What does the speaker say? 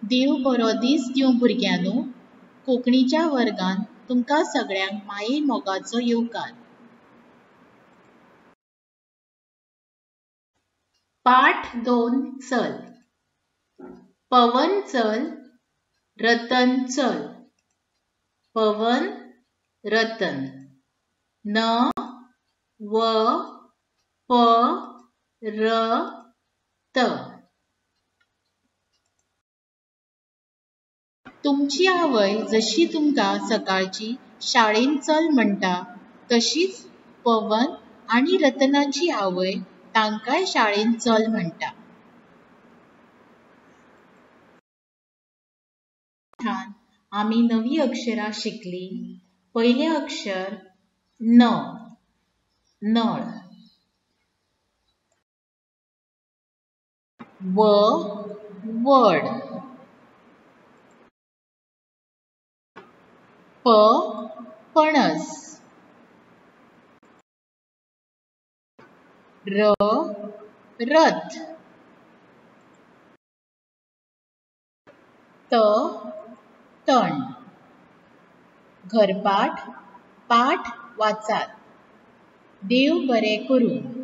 देव बरो दीस दिवं भुरग्यांनो. कोंकणीच्या वर्गान तुमकां सगळ्यांक माये मोगाचो येवकार. पाठ 2 चल. पवन चल, रतन चल. पवन रतन. न व प र त. तुमची आवय जशी तुमकां सकाळची शाळेंत चल म्हणटा तशीच पवन आनी रतनाची आवय तांकांय शाळेंत चल म्हणटा. पाठांत आमी नवी अक्षरां शिकली. पयलें अक्षर न, नळ. व, वड. प, पणस. र, रथ. त, तण. घरपाठ पाठ वाचात. देव बरें करूं.